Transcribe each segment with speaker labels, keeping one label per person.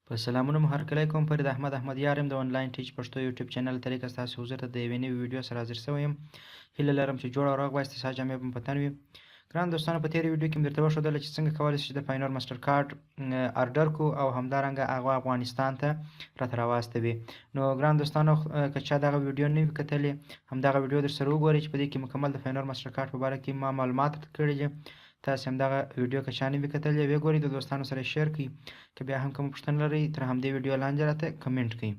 Speaker 1: په سلامونو مو هرکلی کوم. فرید احمد احمد یار یم، د انلاین ټیچ پښتو یوټیوب چینل طریقه ستاسو حضور ته د یوې نوې ویډیو سره حاضر شوی یم. هیله لرم چې جوړ او روغ واست، ستا جامې به مو په تن وي. ګران دوستانو، په تېره ویډیو کې مې درته وښودله چې څنګه کولی شئ چې د پاینور ماسټر کارت ارډر کو او همدارنګه هغه افغانستان ته راته راواستوي. نو ګران دوستانو، که چا دغه ویډیو نه وي کتلې، همدغه ویډیو در سره وګورئ چې په دې کې مکمل د پاینور ماسټر کارت په باره کې ما معلومات کړي دي. تاسو هم دغه ویډیو که چا نه وي کتلې، ویې ګورئ، د دوستانو سره share کړئ. که بیا هم کومه پوښتنه لرئ، تر همدې ویډیو لاندې راته کمنټ کړئ.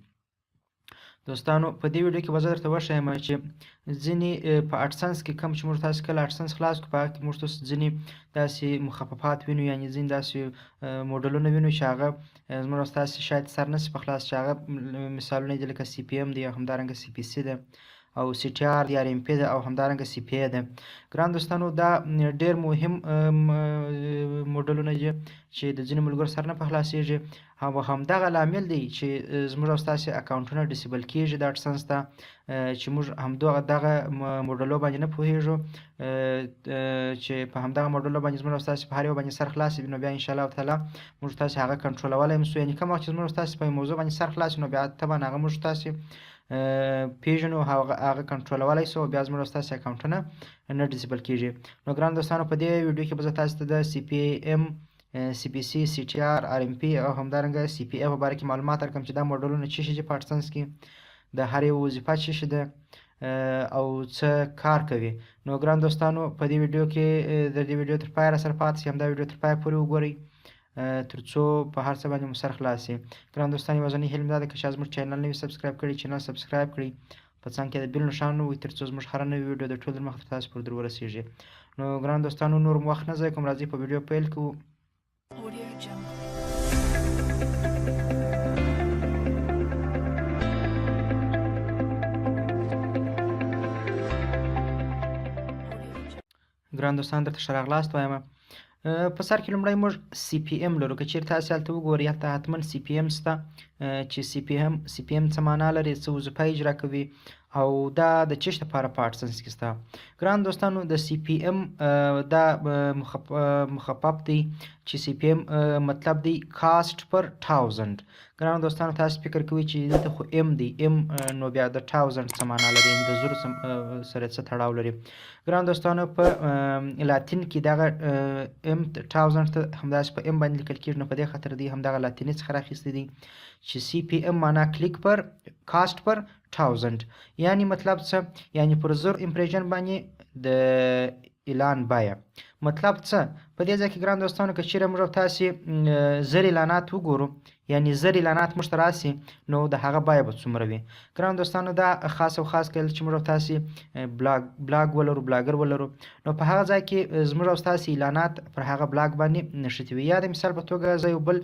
Speaker 1: دوستانو، په دې ویډیو کې به زه درته وښایم چې ځینې په AdSense کې کوم چې موږ تاسو کله AdSense خلاص کړو، په هغه کې موږ تاسو ځینې داسې مخففات وینو، یعنې ځینې داسې موډلونه وینو چې هغه زموږ ستاسو شاید سر نه شي په خلاص، چې هغه مثالونه دي لکه CPM دی او همدارنګه CPC ده او CTR دی، RMP ده او همدارنګه CPA ده. ګران دوستانو، دا ډیر مهم موډلونه دي چې د ځینو ملګرو سر نه په خلاصېږي او همدغه لامل دی چې زموږ او ستاسو اکاونټونه disable کیږي د AdSense ته، چې موږ همدغه دغه موډلو باندې نه پوهیږو، چې په همدغه موډلو باندې زموږ او ستاسو په هر یو باندې سر خلاص وي. نو بیا ان شاء الله تعالی موږ تاسو هغه کنټرولولی هم شو، یعنې کوم وخت چې زموږ او ستاسو په موضوع باندې سر خلاص، نو بیا طبعا هغه موږ تاسو پیژنو، هغه کنټرولولی شو او بیا زموږ او ستاسو اکاونټونه نه disable کیږي. نو ګران دوستانو، په دې ویډیو کې به زه تاسو ته د CPM، CPC، CTR، RMP او همدارنګه CPA په باره کې معلومات درکړم چې دا موډلونه څه شي په AdSense کې، د هر یو وظیفه څه شي ده او څه کار کوي. نو ګران دوستانو، په دې ویډیو کې د دې ویډیو تر پایه راسره پاتې شئ، همدا ویډیو تر پایه پورې وګورئ تر څو په هر څه باندې مو سر خلاص شي. ګران دوستان، یوازنۍ هیله مې دا ده که چا زموږ چینل نه وي subscribe کړی، چینل subscribe کړئ، په څنګ کې د bell نښان وي تر څو زموږ هره نوې ویډیو د ټول در مخه تر تاسو پورې در ورسېږي. نو ګران دوستانو، نور مو وخت نه ضایع کوم، راځئ په ویډیو پیل کوو.
Speaker 2: Audio Jungle.
Speaker 1: ګران دوستان، درته ښه راغلاست وایم. په سر کې لومړی موږ CPM لرو. که چیرې تاسو هلته وګورئ، هلته حتما CPM شته چې CPM څه معنا لري، څه وظیفه اجرا کوي او دا د چش لپاره په AdSense کې شته. ګران دوستانو، د CPM دا مخفف دی چې CPM مطلب دی cost per thousand. ګران دوستانو، تاسو فکر کوئ چې دلته خو M دی، M نو بیا د thousand څه معنا لري، یعنې د زرو سره څه تړاو لري؟ ګران دوستانو، په لاتین کې دغه M thousand ته همداسې په M باندې لیکل کېږي، نو په دې خاطر دی همدغه لاتیني څخه راخیستی دی چې CPM معنا click per cost per thousand، یعنی مطلب څه؟ یعنی پر 1000 impression باندې د اعلان بیه. مطلب څه په دې ځای کې ګران دوستانو، که چیرې موږ تاسې 1000 اعلانات وګورو، یعنی 1000 اعلانات موږ ته راسي، نو د هغه بیه به څومره وي؟ ګران دوستانو، دا خاص او خاص کله چې موږ تاسې بلاګ ولرو، بلاګر ولرو، نو په هغه ځای کې زموږ او ستاسې اعلانات پر هغه بلاګ باندې نښتي وي. یا د مثال په توګه زه یو بل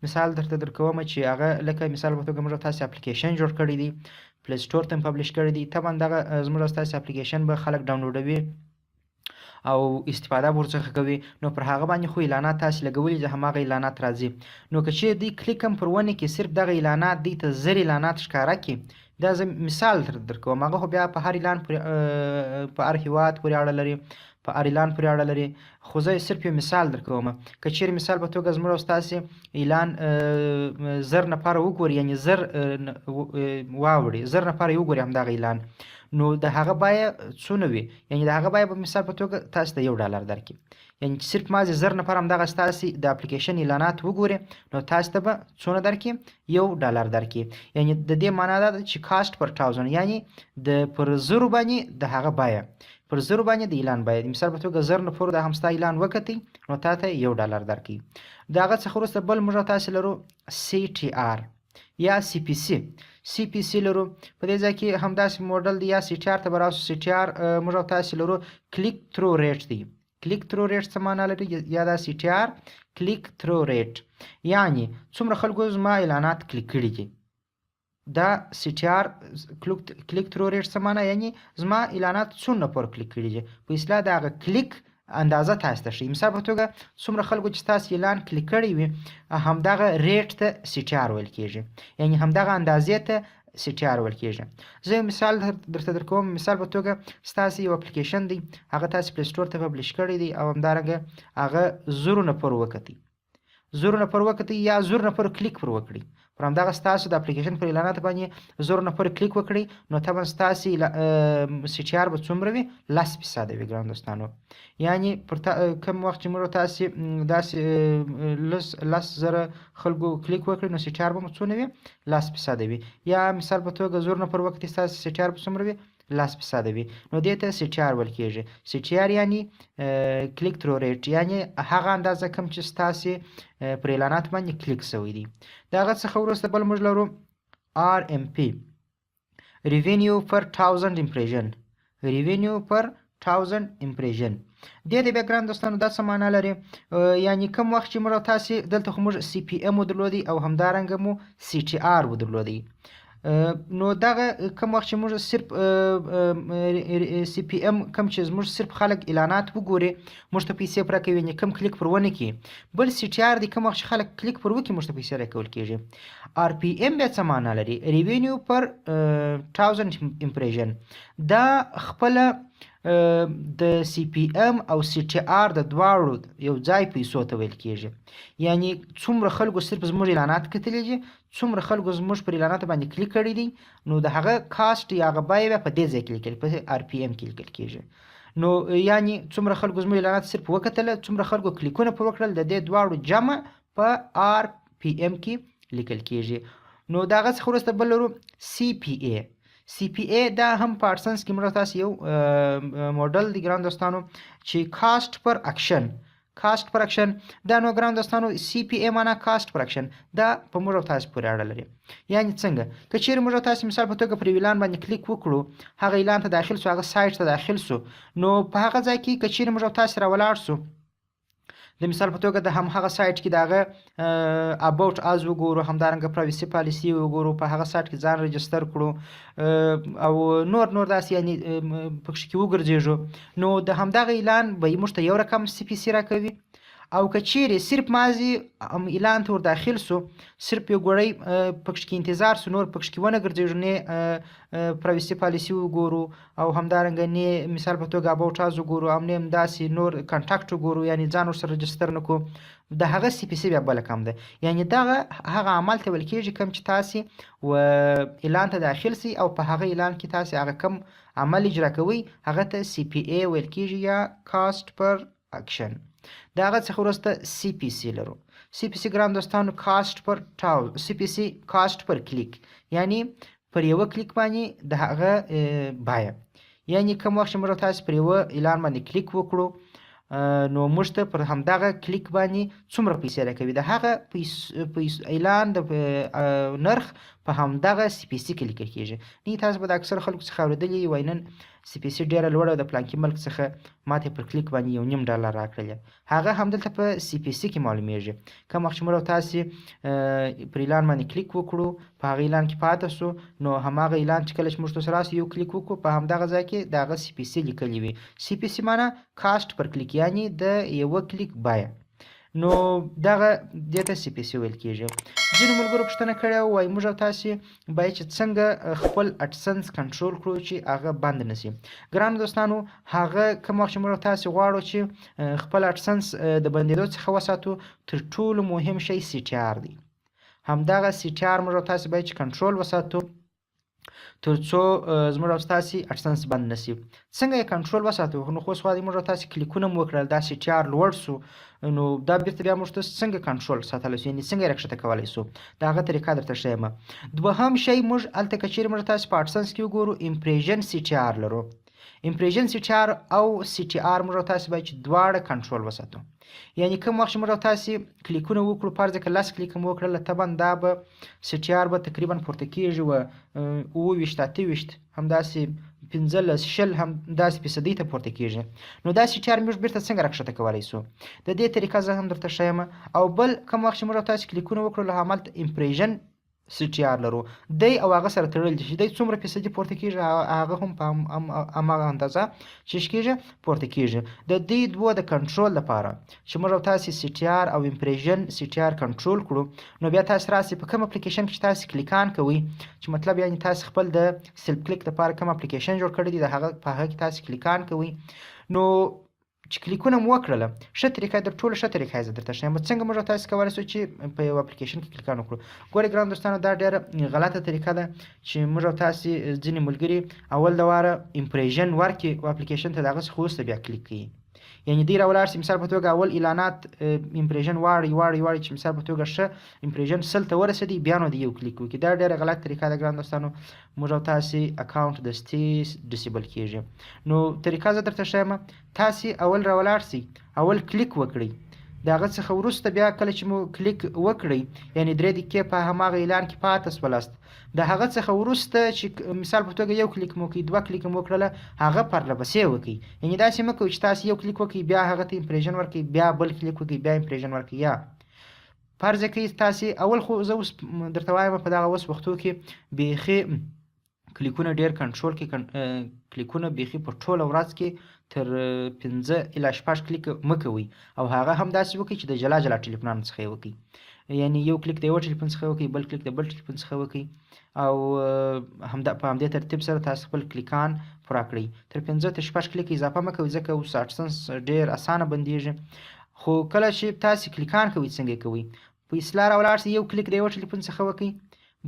Speaker 1: مثال درته درکوم چې هغه لکه مثال په توګه موږ تاسې اپلیکیشن جوړ کړی دی، Play Store ته publish کړی دی، طبعا دغه زموږ او ستاسې اپلیکیشن به خلک ډاونلوډوي او استفاده به ورڅخه کوي، نو پر هغه باندې خو اعلانات تاسې لګولي دي، هماغه اعلانات راځي. نو که چیرې دوی کلیک هم پر ونه کړي، صرف دغه اعلانات دوی ته 1000 اعلانات ښکاره کړي، دا زه مثال درکوم، هغه خو بیا په هر اعلان پورې، په هر هیواد پورې اړه لري، په هر اعلان پورې اړه لري، خو زه صرف یو مثال درکوم. که چیرې مثال په توګه زموږ او ستاسې اعلان 1000 نفره وګوري، یعنې 1000 واوړي، 1000 نفره یې وګوري همدغه اعلان، نو د هغه بیه څونه وي؟ یعنې د هغه بیه به مثال په توګه تاسو ته $1 درکړي، یعنې چې صرف مازې 1000 نفر همدغه ستاسې د اپلیکیشن اعلانات وګوري، نو تاسو ته به څونه درکړي؟ $1 درکړي. یعنې د دې معنا دا ده چې cost per thousand، یعنې د پر زرو باندې د هغه بیه، پر زرو باندې د اعلان بیه. مثال په توګه 1000 نفرو دا هم ستا اعلان وکتی، نو تا ته $1 درکړي. د هغه څخه وروسته بل موږ تاسې لرو CTR یا CPC. CPC لرو په دې ځای کې همداسې موډل دی، یا CTR ته به راسو. CTR موږ او تاسې لرو click through rate دی. click through rate څه معنا لري؟ یا دا CTR click through rate، یعنی څومره خلکو زما اعلانات کلیک کړي دي. دا CTR click through rate څه معنا؟ یعنی زما اعلانات څومره پر کلیک کړي دي، په اصطلاح د هغه کلیک اندازه تاسو ته ښیي. مثال په توګه څومره خلکو چې ستاسو اعلان کلیک کړی وي، همدغه rate ته CTR ویل کېږي، یعنی همدغه اندازې ته CTR ویل کېږي. زه یو مثال درته درکوم. مثال په توګه ستاسو یو اپلیکیشن دی، هغه تاسو Play Store ته publish کړی دی او همدارنګه هغه زرو نفرو وکتی، زرو نفر وکتي یا زرو نفر کلیک پر وکړي، پر همدغه ستاسو د اپلیکیشن پر اعلاناتو باندې زرو نفر کلیک وکړي، نو طبعا ستاسو CTR به څومره وي؟ 10% وي ګران دوستانو. یعنی پر کوم وخت چې موږ تاسو داسې 10,000 خلکو کلیک وکړي، نو CTR به مو څونه وي؟ 10% وي. یا مثال په توګه زر نفر وکتي، ستاسو CTR به څومره وي؟ 10% وي. نو دې ته CTR ویل کېږي. CTR یعنی click through rate، یعنی هغه اندازه کوم چې ستاسې پر اعلاناتو باندې کلیک شوی دی. د هغه څخه وروسته بل موږ لرو RMP، revenue per thousand impression. revenue per thousand impression دې د بیا ګران دوستانو دا څه معنا لري؟ یعنی کوم وخت چې موږ تاسې دلته خو موږ CPM ودرلودی او همدارنګه مو CTR ودرلودی، نو دغه کوم وخت چې موږ صرف CPM، کوم چې زموږ صرف خلک اعلانات وګوري، موږ ته پیسې پر راکوي، یعنی کوم کلیک پر ونه کړي. بل CTR دی، کوم وخت چې خلک کلیک پر وکړي، موږ ته پیسې راکول کېږي. RPM بیا څه معنا لري؟ revenue per thousand impression. دا خپله د CPM او CTR د دواړو یو ځای پیسو ته ویل کېږي. یعنی څومره خلکو صرف زموږ اعلانات کتلي دي، څومره خلکو زموږ پر اعلاناتو باندې کلیک کړی دی، نو د هغه cost یا هغه بیه بیا په دې ځای کې لیکل، په RPM کې لیکل کېږي. نو یعنی څومره خلکو زموږ اعلانات صرف وکتل، څومره خلکو کلیکونه پر وکړل، د دې دواړو جمع په RPM کې لیکل کېږي. نو د هغه څخه وروسته بل لرو CPA. CPA دا هم په AdSense کې موږ تاسو یو موډل دی ګران دوستانو چې cost per action. cost per action دا نو ګران دوستانو CPA معنا cost per action، دا په موږ او تاسو پورې اړه لري. یعنی څنګه؟ که چیرې موږ او تاسو مثال په توګه پر اعلان باندې کلیک وکړو، هغه اعلان ته داخل سو، هغه سایت ته داخل سو، نو په هغه ځای کې که چیرې موږ او تاسو را ولاړ سو، د مثال په توګه د هم هغه سایت کې د هغه about us وګورو، همدارنګه privacy policy وګورو، په هغه سایت کې ځان register کړو او نور نور داسې، یعنی پکښې کې وګرځېږو، نو د همدغه اعلان به موږ ته یو رقم CPC راکوي. او که چیرې صرف مازې اعلان ته ور داخل سو، صرف یو ګړی پکښې کې انتظار سو، نور پکښې کې ونه ګرځېږو، نه privacy policy وګورو او همدارنګه نه مثال په توګه about us وګورو او نه همداسې نور contact وګورو، یعنی ځان ورسره register نه کړو، د هغه CPC بیا بل کم ده. یعنی دغه هغه عمل ته ویل کېږي کوم چې تاسې و اعلان ته داخل سئ او په هغه اعلان کې تاسې هغه کم عمل اجرا کوئ، هغه ته CPA ویل کېږي یا cost per action. د هغه څخه وروسته CPC لرو. CPC ګران دوستانو cost per CPC cost per click، یعنی پر یوه کلیک باندې د هغه بیه. یعنی کوم وخت چې موږ تاسو پر یوه اعلان باندې کلیک وکړو، نو موږ ته پر همدغه کلیک باندې څومره پیسې راکوي، د هغه اعلان د نرخ په همدغه CPC کې لیکل کېږي. نه تاسو به د اکثر خلکو څخه اورېدلي وای، نن CPC ډېره لوړه، د پلانکي ملک څخه ماته پر کلیک باندې $1.50 راکړلې. هغه همدلته په CPC کې معلومیږي. کوم وخت چې موږ تاسو پر اعلان باندې کلیک وکړو، په هغه اعلان کې پاتې سو، نو هماغه اعلان چې کله چې موږ ته راسي یو کلیک وکړو، په همدغه ځای کې د هغه CPC لیکلی وي. CPC معنی cost per click، یعنی د یوه کلیک بیه. نو دغه دې ته CPC ویل کېږي. ځینو ملګرو پوښتنه کړې وه، وایي موږ او تاسې باید چې څنګه خپل AdSense کنټرول کړو چې هغه بند نه شي. ګرانو دوستانو، هغه کوم وخت چې موږ او تاسې غواړو چې خپل AdSense د بندېدو څخه وساتو، تر ټولو مهم شی CTR دی. همدغه CTR موږ او تاسې باید چې کنټرول وساتو تر څو زموږ او ستاسې AdSense بند نه شي. څنګه یې کنټرول وساتو؟ نو خو سوا موږ او تاسې کلیکونه مو وکړل، دا CTR لوړ سو، نو دا بیرته بیا موږ ته څنګه کنټرول ساتلی سو، یعنې څنګه یې راکښته کولی سو؟ د هغه طریقه درته ښیم. دوهم شی، موږ هلته که چیرې موږ تاسې په AdSense کې وګورو، impression CTR لرو. impression CTR او CTR موږ او تاسې باید چې دواړه کنټرول وساتو. یعنی کوم وخت چې موږ او تاسې کلیکونه وکړو، فرض که 10 کلیک مو وکړل، طبعا دا به CTR به تقریبا پورته کېږي و 27، 28، همداسې 15، 20، هم داسې فیصدۍ ته پورته کېږي. نو دا CTR موږ بیرته څنګه راکښته کولی سو؟ د دې طریقه زه هم درته ښیم. او بل کوم وخت چې موږ او تاسې کلیکونه وکړو، همالته impression CTR لرو دی او هغه سره تړلی چې دی څومره فیصدي پورته کېږي، هغه هم په هماغه اندازه چې کېږي پورته کېږي. د دې دوو د کنټرول لپاره چې موږ او تاسې CTR او impression CTR کنټرول کړو، نو بیا تاسې راسئ په کوم اپلیکیشن کې چې تاسې کلیکان کوئ، چې مطلب یعنی تاسې خپل د self click لپاره کوم اپلیکیشن جوړ کړی دی، د هغه په هغه کې تاسې کلیکان کوئ، نو چې کلیکونه مو وکړله، ښه طریقه، تر ټولو ښه طریقه یې زه درته ښیم څنګه موږ تاسو کولی شو چې په یو اپلیکیشن کې کلیکان وکړو. ګورئ ګران دوستانو، دا ډېره غلطه طریقه ده چې موږ او تاسو ځینې ملګري اول د واره impression ورکړي او اپلیکیشن ته، د هغه څخه وروسته بیا کلیک کوي. یعنی دی راولاړ شي، مثال په توګه اول اعلانات impression واړي واړي واړي، چې مثال په توګه ښه impression 100 ته ورسېدي، بیا نو دی یو کلیک وکړي. دا ډېره غلط طریقه ده ګران دوستانو، موږ او تاسې اکاونټ دستي disable کیږي. نو طریقه زه درته ښیم، تاسې اول راولاړ شئ، اول کلیک وکړئ، د هغه څخه وروسته بیا کله چې مو کلیک وکړئ، یعنی 3 دقیقې په هماغه اعلان کې پاته سولاست، د هغه څخه وروسته چې مثال په توګه یو کلیک مو وکړئ، دوه کلیک مو وکړله، هغه پرله پسې وکړئ. یعنی داسې مه کوئ چې تاسې یو کلیک وکړئ، بیا هغه ته impression ورکړئ، بیا بل کلیک وکړئ، بیا impression ورکړئ. یا فرض کړئ تاسې اول، خو زه اوس درته وایم، په دغه اوس وختو کې بیخي کلیکونه ډیر کنټرول کې. کلیکونه بیخي په ټوله ورځ کې تر 5 الی 6 کلیک مه کوئ، او هغه هم داسې وکړئ چې د جلا جلا ټلیفونانو څخه یې وکړئ. یعنی یو کلیک د یو ټلیفون څخه وکړئ، بل کلیک د بل ټلیفون څخه وکړئ، او همدا په همدې ترتیب سره تاسو خپل کلیکان پوره کړئ. تر 5 تر 6 کلیک اضافه مه کوئ، ځکه اوس AdSense ډیر اسانه بندیږي. خو کله چې تاسو کلیکان کوئ، څنګه کوئ؟ په اصطلاح راولاړ شئ، یو کلیک د یو ټلیفون څخه وکړئ،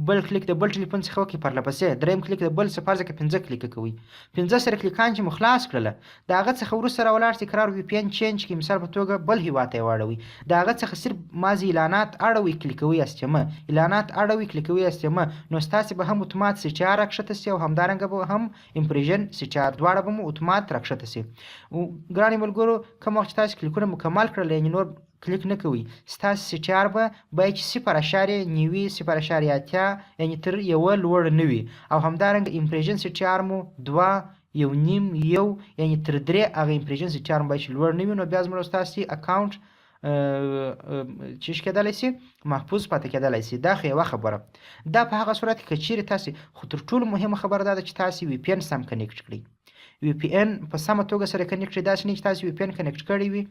Speaker 1: بل کلیک د بل ټلیفون څخه وکړئ، پرله پسې دریم کلیک د بل څه. فرض کړئ 5 کلیکه کوئ، 5 سره کلیکان چې مو خلاص کړله، د هغه څخه وروسته راولاړ شئ، قرار VPN change کړئ، مثال په توګه بل هیواد ته یې واړوئ. د هغه څخه صرف مازې اعلانات اړوئ، کلیکوئ هستې مه، اعلانات اړوئ، کلیکوئ هستې مه. نو ستاسې به هم اتومات CTR راکښته شي او همدارنګه به هم impression CTR، دواړه به مو اتومات راکښته شي. ګرانې ملګرو، کوم وخت چې تاسې کلیکونه مکمل کړل، یعنی نور کلیک نه کوئ، ستاسو CTR به باید چې 0.90، 0.80، یعنی تر یوه لوړ نه وي، او همدارنګه impression CTR مو 2، 1.5، 1، یعنی تر 3 هغه impression CTR مو باید چې لوړ نه وي. نو بیا زموږ ستاسو اکاونټ چې کېدلی شي، محفوظ پاتې کېدلی شي. دا خو یوه خبره دا په هغه صورت کې که چیرې تاسې، خو تر ټولو مهمه خبره دا ده چې تاسې VPN سم connect کړئ، VPN په سمه توګه سره connect کړئ. داسې نه چې تاسې VPN connect کړی وي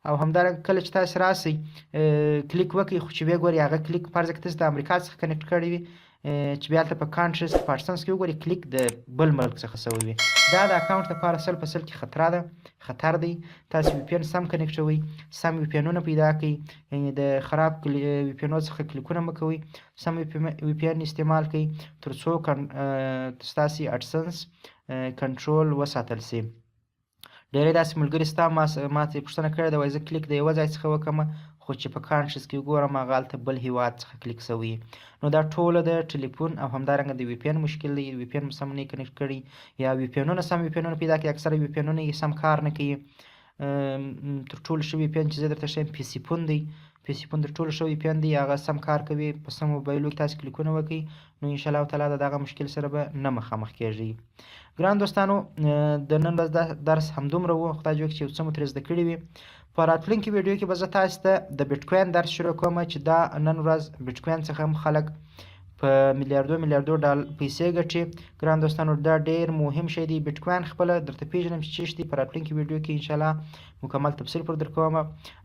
Speaker 1: او همدارنګه کله چې تاسې راسئ کلیک وکړئ، خو چې ویې ګورئ هغه کلیک، فرض کړئ تاسې د امریکا څخه connect کړی وي، چې بیا هلته په countries کې، په AdSense کې وګورئ، کلیک د بل ملک څخه شوی وي. دا د اکاونټ لپاره 100% کې خطر ده، خطر دی. تاسو VPN سم connect وئ، سم VPN ونه پیدا کړئ، یعنی د خراب VPN څخه کلیکونه مه کوئ، سم VPN استعمال کړئ ترڅو ستاسې AdSense کنټرول وساتل شي. ډېری داسې ملګري ستا ما ته پوښتنه کړې ده، وایي زه کلیک د یوه ځای څخه وکړم، خو چې په countries کې وګورم، هغه هلته بل هیواد څخه کلیک شوی. نو دا ټوله د ټلیفون او همدارنګه د VPN مشکل دی. VPN سم نه connect کړي یا VPN ونه، سم VPN ونه پیدا کړي. اکثره VPN ونه یې سم کار نه کوي. تر ټولو ښه VPN چې زه درته ښیم، Psiphon دی. Psiphon تر ټولو ښه VPN دی، هغه سم کار کوي. په سم موبایلو کې تاسو کلیکونه وکړئ، نو ان شاء الله تعالی د دغه مشکل سره به نه مخامخ کیږئ. ګران دوستانو، د نن ورځ درس همدومره و. خدای دې وکړي چې یو څه مو ترې زده کړي وي. په راتلونکي ویډیو کې به زه تاسو ته د بیټکوین درس شروع کوم، چې دا نن ورځ بیټکوین څخه هم خلک په میلیاردو میلیاردو ډال پیسې ګټي. ګران دوستانو، دا ډیر مهم شی دی. بیټکوین خپله درته پیژنم چې چیش دی. په راتلونکي ویډیو کې ان شاء الله مکمل تفصیل پر درکوم،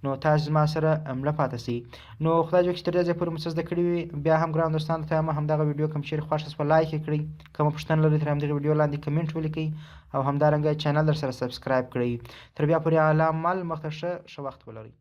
Speaker 1: نو تاسو زما سره مله پاتې شئ. نو خدای دې وکړي چې تر دې ځایه پورې مو څه زده کړي وي. بیا هم ګران دوستانو ته هم، همدغه ویډیو کوم چیرې خوښه شوه، لایک یې کړئ. کومه پوښتنه لرئ، تر همدغه ویډیو لاندې کمنټ ولیکئ او همدارنګه channel در سره subscribe کړئ. تر بیا پورې الله مل، مخته ښه ښه وخت ولرئ.